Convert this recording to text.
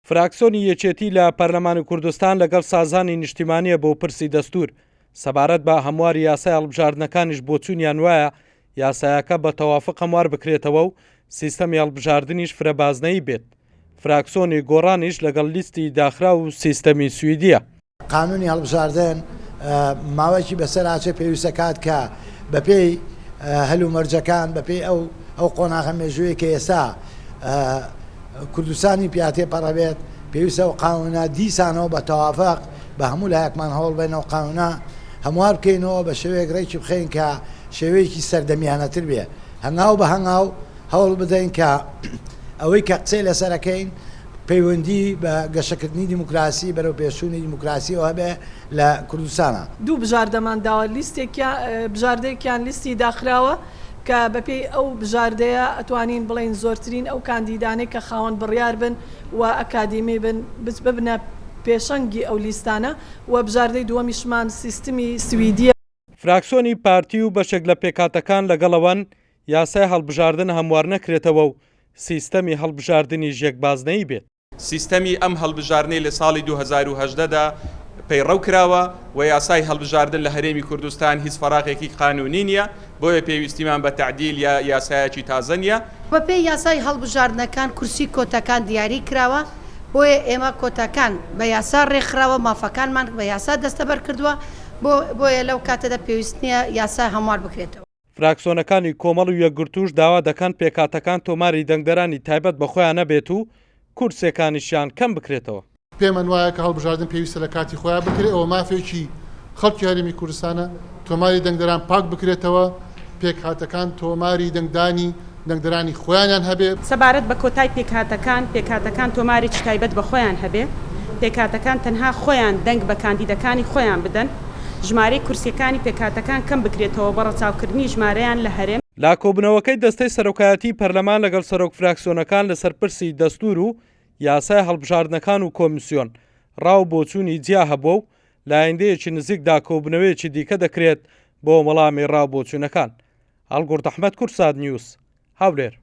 فراکسۆنی یەکێتی لە پەرلەمانی کوردستان لەگەڵ سازانی نیشتیمانییە بۆ پرسی دەستوور، سەبارەت بە هەمواری یاسای هەڵبژاردنەکانیش بۆچوونیان وایە یاسایەکە بە تەوافق هەموار بکرێتەوە و سیستەمی هەڵبژاردنیش فرە بازنەیی بێت. فراکسۆنی گۆڕانیش لەگەڵ لیستی داخراو و سیستەمی سویدییە. قانونی هەڵبژاردن ماوەیەکی بەسەر ئاچێ پێویستە کات کە بەپێی هەلومەرجەکان بەپێی ئەو ئەو قۆناغە مێژوویە کە ئێستا کوردستانی پیا تێپەڕەبێت پێویستە ئەو قانونە دیسانەوە بە تەوافق بە هەموو لایەکمان هەوڵ بەین ئەو قانونە هەموار بکەینەوە بە شێوەیەک ڕێکی بخەین کە شێوەیەکی سەردەمیانەتر بێ هەنگاو بە هەنگاو هەوڵ بدەین کە ئەوەی کە قسەی لەسەر ئەکەین پەیوەندی بە گەشەکردنی دیموکراسی، بەرەوپێشچوونی دیموکراسیەوە هەبێ لە کوردستانا. دوو بژاردەمان داوە، لیستێکیان بژاردەیەکیان لیستی داخراوە کە بەپێی ئەو بژاردەیە ئەتوانین بڵێین زۆرترین ئەو کاندیدانەی کە خاوەن بڕیار بن و ئەکادیمی بن ببنە پێشەنگی ئەو لیستانە و بژاردەی دووەمیشمان سیستمی سویدیە. فراکسۆنی پارتی و بەشێک لە پێکهاتەکان لەگەڵ ئەوەن یاسای هەڵبژاردن هەموارنەکرێتەوە و سیستەمی هەڵبژاردنیش یەک بازنەیی بێت. سیستەمی ئەم هەڵبژاردنەی لە ساڵی 2018 دا پەیڕەو کراوە و یاسای هەڵبژاردن لە هەرێمی کوردستان هیچ فەراغێکی قانونی نییە، بۆیە پێویستیمان بە تەعدیل یا یاسایەکی تازە نییە. بەپێی یاسای هەڵبژاردنەکان کورسی کۆتاکان دیاری کراوە، بۆیە ئێمە کۆتاکان بە یاسا رێکخراوە، مافەکانمان بە یاسا دەستەبەر کردووە، بۆیە لەو کاتەدا پێویست نییە یاسا هەموار بکرێتەوە. فراکسۆنەکانی کۆمەڵ و یەکگرتووش داوا دەکەن پێکهاتەکان تۆماری دەنگدەرانی تایبەت بە خۆیان نەبێت و کورسیەکانیشیان کەم بکرێتەوە. پێمان وایە کە هەڵبژاردن پێویستە لە کاتی خۆیا بکرێت، ئەوە مافێکی خەڵکی هەرێمی کوردستانە، تۆماری دەنگدەران پاک بکرێتەوە، پێکهاتەکان تۆماری دەنگدانی دەنگدەرانی خۆیانیان هەبێ. سەبارەت بە کۆتای پێکهاتەکان، پێکهاتەکان تۆمارێکی تایبەت بە خۆیان هەبێ، پێکهاتەکان تەنها خۆیان دەنگ بە کاندیدەکانی خۆیان بدەن، ژمارەی کورسییەکانی پێکهاتەکان کەم بکرێتەوە بە ڕەچاوکردنی ژمارەیان لە هەرێم. لە کۆبوونەوەکەی دەستەی سەرۆکایەتیی پەرلەمان لەگەڵ سەرۆک فراکسیۆنەکان لەسەر پرسی دەستوور و یاسای هەڵبژاردنەکان و کۆمیسیۆن ڕا و بۆچوونی جیا هەبووە و لە ئایندەیەکی نزیکدا کۆبوونەوەیەکی دیکە دەکرێت بۆ وەڵامی ڕا و بۆچوونەکان. هەڵگورد ئەحمەد کوردسات نیوز، هەولێر.